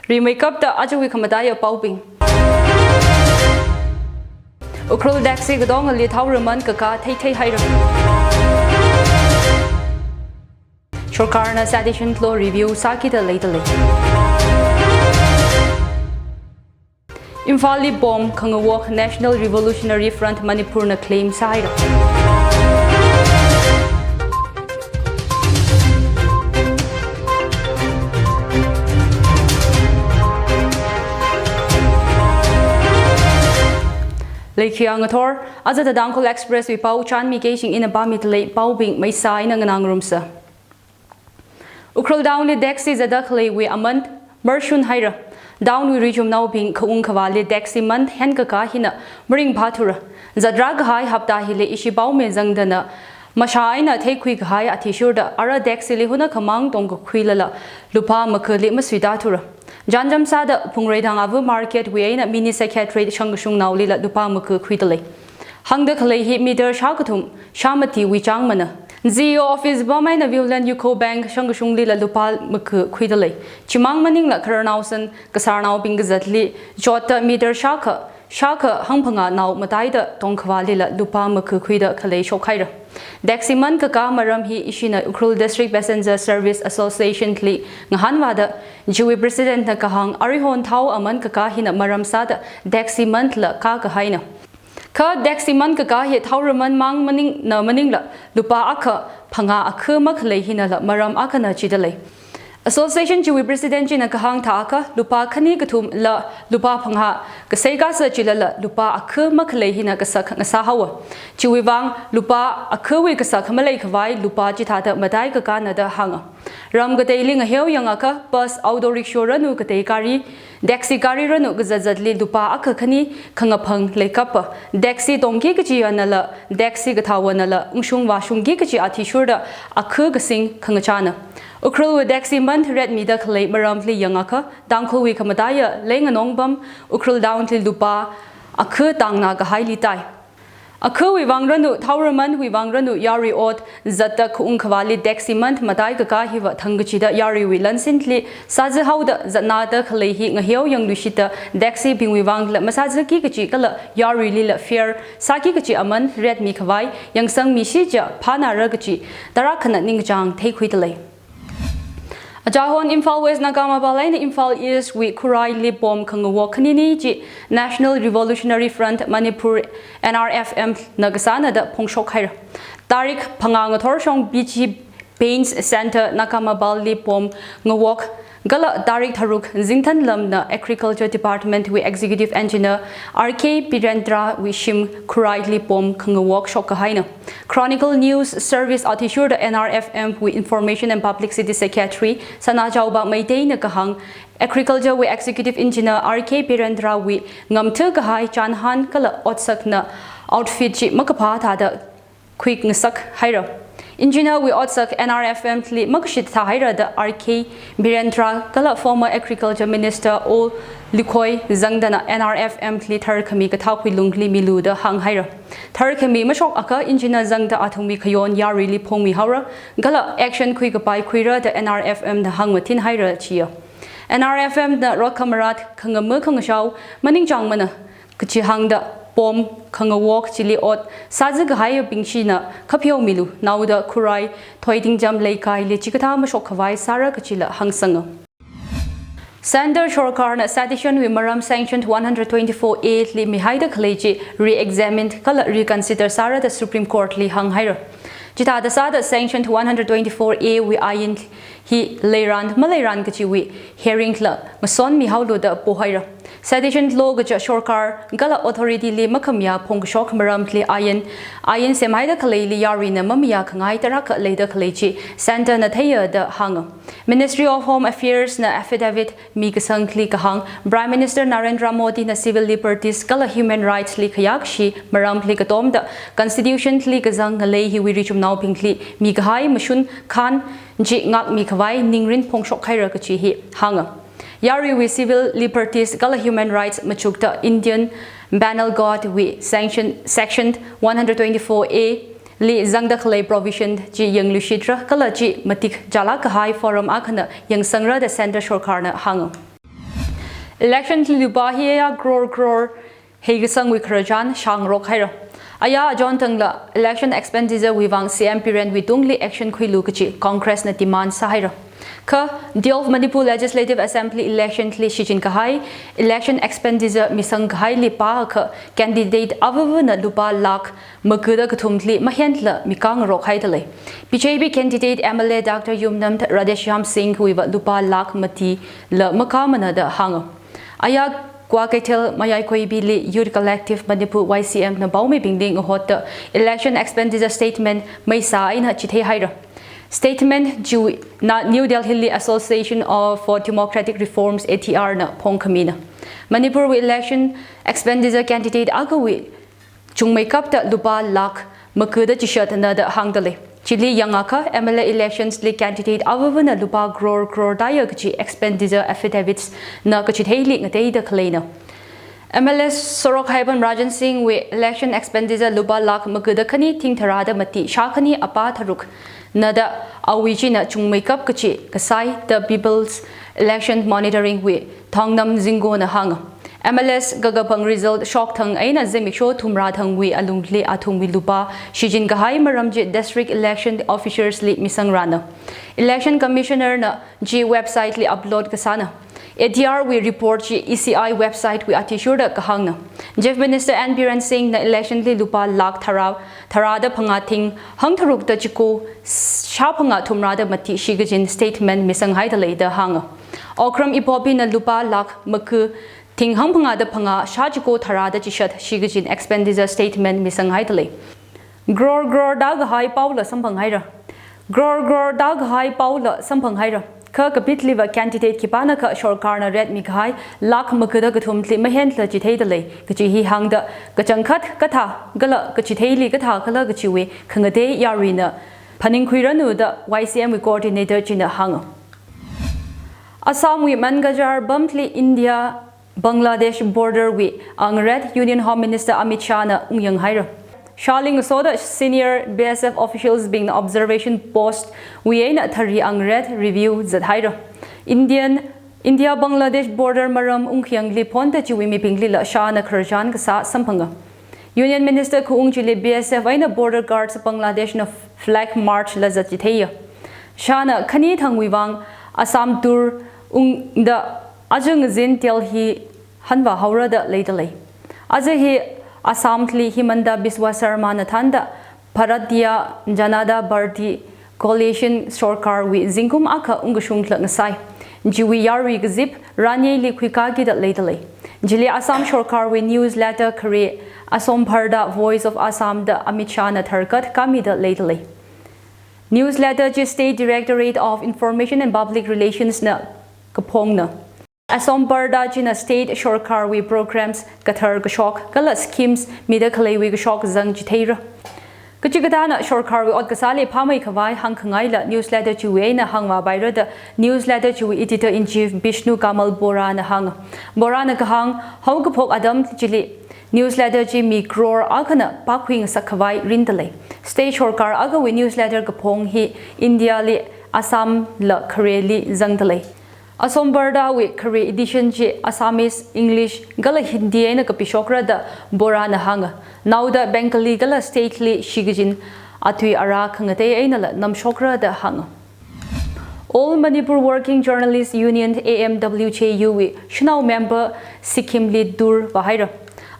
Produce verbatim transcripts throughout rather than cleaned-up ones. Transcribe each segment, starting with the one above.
Rimeikapta ajawui khamataiya paobing. Ukhrul taxi katongali thaora man kakā theithei haira. Sorkarna Sedition Law review sākida leidalei. Imphalli bomb khangawok National Revolutionary Front Manipurna claim sāhaira. Leikhiya ngathor, aja The Tangkhul Express wui pao chānmikei shing ina pāmidalei, paobing maisa eina nganāngarumsa. Ukhrul town li taxi zatda khaleiwui aman marshun haira. Town wui richumnaobing khaung khavāli taxi man henkakā hina maringphāthura. Zatra kahai hapta hili ishi paomi zangdana mashā eina theikhui kahai athishurda ara taxi li hunakhamang tongkakhuilala lupā makhali masuitāthura. Janjam sāda Phungreithang Ava Market wui eina Mini Secretariat shangkashungnaolila lupā makha khuidalei. Hāngda khalei hi meter shākathum shāmatiwui chāngmana. C E O office pam eina Viewland U C O Bank shangkashunglila lupā makha khuidalei. Chimang maningla khararnaosan kasārnaobing kazatli chotta meter shākha, shākha hangphangā nao mataida tongkhavālila lupā makha khuida khalei shokhaira. Taxi man kakā maram hi ishina Ukhrul District Passenger Service Association li ngahānvāda, chiwui president na kahāng arihon thao aman kakā hina maram sāda taxi manla kākahaina. Kha taxi man kakā hi thaora man mang maningna maningla lupā akha phangā akha makhalei hinala maram akhana jidalei. Association chiwui president china kahāng thākha lupā khani kathumla lupā phangā kasei kasā chilala lupā akha makhalei hina kasak ngasāhaowa. Chiwui vang lupā akhawui kasak maleikhavai lupā chithāda matai kakāna da hānga. Ram kateili ngaheo yangakha bus, auto rickshaw ranu katei gari, taxi gari ranu kazat zatli lupā akha khani khangaphang leikappa, taxi tongki kachiyanala, taxi kathāwanala, ungshung vāshungki kachi athishurda akha kasing khangachāna. Ukhrulwui taxi man rate mida khalei maramli yangakha, Tangkhulwui khamataiya leinganong pam Ukhrul town li lupā akha tāngna kahaili tai. Akhawui vang ranu, thaora manwui vang ranu, yarui ot zatda khaung khavāli taxi man matai kakā hiva thangkachida yaruiwui lansinli sāzāhaoda zatnada khalei hi ngaheo yangluishitta taxi bingwui vangla masāzāki kachi kala yaruilila fare sāki kachi aman rate mikhavai yangsangmishi chiakha phānāra kachi tarākhana ningkachāng theikhuidalei. Achahon Imphal West Naga Mapal eina Imphal East wui Khuraili bomb khangawok khanini chi National Revolutionary Front Manipur, N R F M na kasāna da phongshok haira. Tarik phangā ngathor shong B G Bains Center Naga Mapalli bomb ngawok kala tarik tharuk zingthanlamna Agriculture Department wui Executive Engineer R K Birendra wui shim Khuraili bomb khangawok shokkahaina. Chronicle News Service athishurda N R F M wui Information and Publicity Secretary Sanajaoba Meitei na kahāng, Agriculture wui Executive Engineer R K Birendra wui ngamthu kahai chanhan kala otsakna outfit chi makaphā thāda khuingasak haira. Engineer wui otsak N R F M li makashit thā haira da R K Birendra kala former Agriculture Minister O Likhoi zangdana N R F M li tharkhami kathākhui lungli milu da hāng haira. Tharkhami mashokakha engineer zangda athumwui khayon yaruili phongmi haora, kala action khuikapai khuira da N R F M na hāngmathin haira chiya. N R F M na rot khamarat khangama khangashao maningchāngmana kachi hāngda bomb khangawok chili ot sāzā kahaiyabing china khapheomilu, naoda Khurai Thoidingjam Leikaili chikathā mashokkhavai sāra kachila hāngsanga. Centre Sorkarna Sedition wui maram Section one hundred twenty-four A li mihaida khalei chi re-examine kala reconsider sāra da Supreme Court li hāng haira. Chithāda sāda Section one hundred twenty-four A wui ain hi leiran maleiran kachiwui hearing la ngasonmi haolu da pohaira. Sedition law kaja sorkar kala authority li makhamayā phongkashok maramli ain, ain semhaida khaleili yaruina mamayā khangai tarākha leida khalei chi Centre na theiya da hānga. Ministry of Home Affairs na affidavit mikasangli kahāng, Prime Minister Narendra Modi na civil liberties kala human rights li khayākashi maramli katomda Constitution li kazang ngalei hiwui richumnaobingli mikahai mashun khan chi ngākmi khavai ningrin phongshok haira kachi hi hānga. Yaruiwui civil liberties kala human rights machukta Indian Penal Code wui Section, Section one hundred twenty-four A li zangda khalei provision chi yangluishitra kala chi matik chālāk kahai forum akhana yangsangra da Centre Sorkarna hānga. Election li lupā hiya crore crore heikasangwui khararchan shāngarok haira. Aya achon tangla election expenditure wui vang C M Birenwui tungli action khuilu kachi Congress na demand sāhaira. Kha twelve Manipur Legislative Assembly election li shichin kahai election expenditure misang kahaili pākha candidate avavana lupā lakh maga da kathumli mahenla mikāngarok haidalei. B J P candidate M L A Doctor Yumnam Radheshyam Singh wuiva lupā lakh matila makāmana da hānga. Aya Kua Keithel Mayaikhoibili Youth Collective Manipur Y C M na paomibingli ngahotta election expenditure statement maisā eina chithei haira. Statement chiwui na New Delhi li Association of for Democratic Reforms A D R na phongkhamina. Manipur wui election expenditure candidate akhawui chungmeikapta lupā lakh maga da chishatna da hāngdalei. Chili yangakha M L A elections li candidate avavana lupā crore crore tāya kachi expenditure affidavits na kachitheili ngateida khaleina. M L A Sorok Haibam Rajan Singh wui election expenditure lupā lakh maga da khani thing tharāda mati shākhani apā tharukna da awui china chungmeikap kachi kasai The People's Election Monitoring wui Thongnam Zingo na hānga. M L A's kakapang result shokthang eina zimiksho thumrā thangwui alungli athumwui lupā shichin kahai maram chi district election officers li misangrāna. Election Commissioner na chi website li upload kasāna. A D R wui report chi E C I website wui athishurda kahāngna. Chief Minister N Biren Singh na election li lupā lakh tharā, tharāda phangā thing hangtharukta chiko shāphangā thumrāda mati shikachin statement misang haidalei da hānga. Okram Ibobi na lupā lakh maga thing hangphangāda phangā shāchiko tharāda chishat shikachin expenditure statement misang haidalei. Crore crore tākahai paola samphang haira. Crore crore tākahai paola samphang haira. Kha kapitliva candidate khipānakha sorkarna rate mikahai lakh maga da kathumli mahenla chitheidalei kachi hi hāngda kachangkhat kathā kala kachitheili kathā kala kachiwui khangatei yaruina phaningkhuiranu da Y C M wui coordinator china hānga. Assam wui Mangajar pamli India Bangladesh border wui angret Union Home Minister Amit Shah na ungyang haira. Shah li ngasoda senior B S F officials bingna observation post wui eina thari angret review zat haira. Indian, India Bangladesh border maram ungkhyangli phonda chiwui mibinglila Shah na khararchan kasā samphanga. Union Minister khaung chili B S F eina border guards Bangladesh na flag march la zat chitheiya. Shah na khani thangwui vang Assam tour ungda aja ngazin Delhi hanvā haora da leidalei. Aja hi Assam li Himanta Biswa Sarma na thānda Bharatiya Janata Party coalition sorkar wui zingkum akha ungkashungla ngasai. Chiwui yarui kazip ranyeili khuikāki da leidalei. Chili Assam sorkar wui newsletter khare Asombarta Voice of Assam da Amit Shah na tharkat kāmida leidalei. Newsletter chi State Directorate of Information and Public Relations na kaphongna. Asombarta china state sorkar wui programs kathar kashok kala schemes mida khaleiwui kashok zang chitheira. Kachikathāna sorkar wui ot kasāli phāmei khavai hāngkhangaila newsletter chiwui eina hāngvāpaira da newsletter chiwui editor in chief Bishnu Kamal Bora na hānga. Bora na kahāng haokaphok atam chili newsletter chi mi crore akhana pākhui ngasak khavai rindalei. State sorkar akhawui newsletter kaphong hi India li Assam la khareli zangdalei. Asombarta wui khare edition chi Assamese, English kala Hindi eina kapishokra da Bora na hānga. Naoda Bengali kala state li shikachin atui ara khangatei einala namshokra da hānga. All Manipur Working Journalists Union, A M W J U wui shanao member Sikkim li tour vāhaira.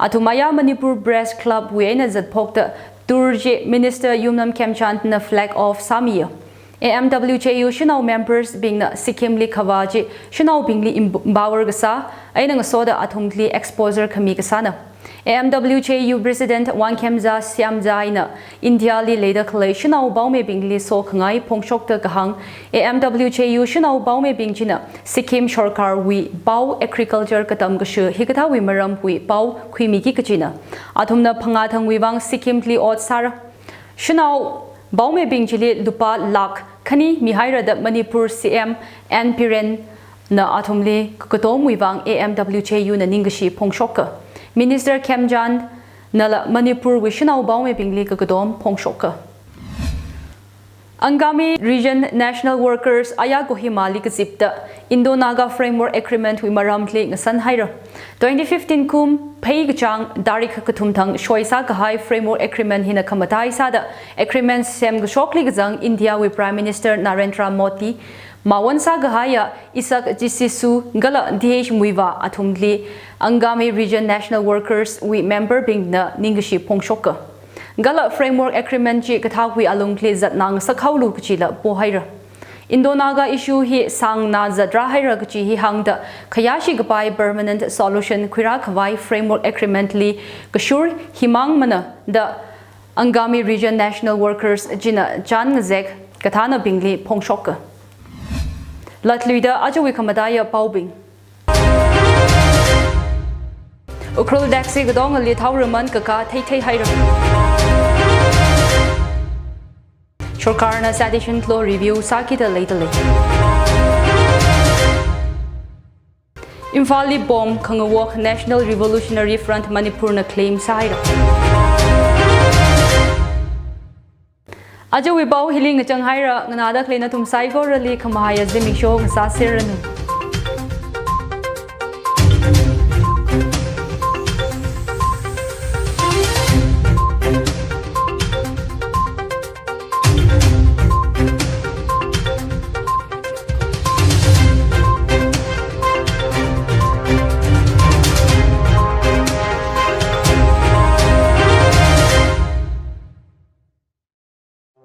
Athum aya Manipur Press Club wui eina zatphokta tour chi Minister Yumnam Khemchand na flag off sāmiya. A M W J U shanao members bingna Sikkim li khavā chi shanaobingli empower kasā eina ngasoda athumli exposure khami kasāna. A M W J U President Wangkhemja Shyamjai na India li leida khalei shanao paomeibingli sokhangai phongshokta kahāng, A M W J U shanao paomeibing china Sikkim sorkar wui pao agriculture katam kashu hikathāwui maramwui pao khuimiki kachina. Athumna phangā thangwui vang Sikkim li ot sāra. Shanao paomeibing chili lupā lakh khani mihaira da Manipur C M N Biren na athumli kakatomwui vang A M W J U na ningkashi phongshoka. Minister Khemchand nala Manipur wui shanao paomeibingli kakatom phongshoka. Angami Region National Workers aya Kohima li kazipta Indo-Naga Framework Agreement wui maramli ngasan haira. Twenty fifteen kum Phei kachāng tarik kathum thang shoi sākahai Framework Agreement hina khamataiya sāda agreement semkashokli kazang India wui Prime Minister Narendra Modi mawon sākahaiya Isak Chisisu kala T H Muivah athumli Angami Region National Workers wui member bingna ningkashi phongshoka. Kala Framework Agreement chi kathākwui alungli zatngasakhaolu kachila pohaira. Indo-Naga issue hi sāngna zatrāhaira kachi hi hāngda khayāshi kapai permanent solution khuirākhavai Framework Agreement li kashur himang mana da Angami Region National Workers china chān ngazek kathānabingli phongshoka. Latluida ajawui khamataiya paobing. Ukhrul taxi katongali thao raman kakā theithei haira. Sorkarna sedition law review sākida leidalei. Imphalli bomb khangawok National Revolutionary Front Manipurna claim sāhaira. Ajawui pao hili ngachang haira, nganāda khalei nathum saikorali khamahaiya zimiksho ngasāserranu.